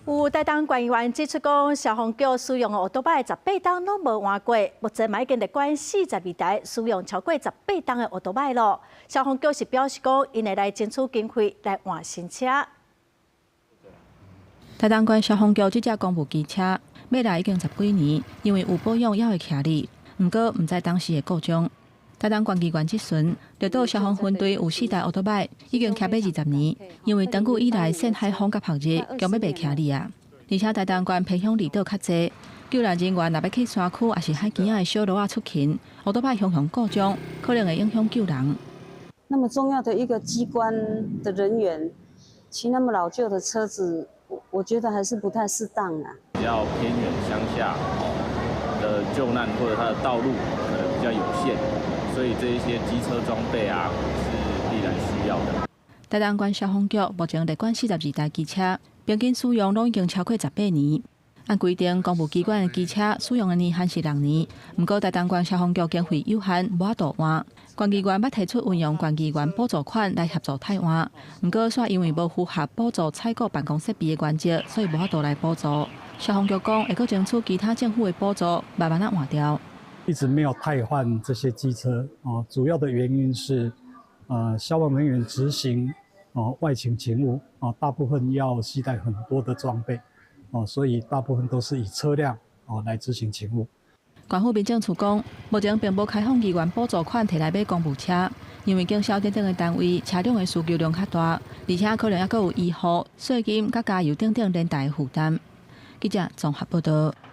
有台東縣議員指出講，消防局使用的歐多擺18冬攏無換過，目前嘛已經列管42台使用超過十八冬的歐多擺囉。消防局是表示講，𪜶會來爭取經費來換新車。台東縣消防局這隻公務機車買來已經十幾年，因為有保養猶會徛咧，毋過毋知當時會故障。台東縣議員質詢，綠島消防分隊有四台歐多擺，已經徛欲20年，因為長久以來曬海風佮曝熱，強欲袂徛咧啊！而且台東縣偏鄉離島較濟，救難人員若欲去山區抑是海墘仔的小路仔出勤，歐多擺常常故障，可能會影響救人。那麼重要的一個機關的人員，騎那麼老舊的車子，我覺得還是不太適當啊。比較偏遠鄉下的救難或者它的道路可能比較有限。所以這一些機車裝備啊，是必然需要的。台東縣消防局目前列管42台機車，平均使用攏已經超過十八年。按規定，公務機關的機車使用的年限是6年。毋過台東縣消防局經費有限，無法度換。縣議員捌提出運用縣議員補助款來協助汰換，毋過煞因為無符合補助採購辦公設備的原則，所以無法度來補助。消防局講會閣爭取其他政府的補助，慢慢仔換掉。一直沒有汰換這些機車啊，主要的原因是，消防人員執行外勤勤務啊，大部分要攜帶很多的裝備，哦，所以大部分都是以車輛哦來執行勤務。縣府民政處講，目前並無開放議員補助款提來買公務車，因為警消等等的單位車輛的需求量較大，而且可能猶閣有醫護、稅金佮加油等等連帶的負擔。記者綜合報道。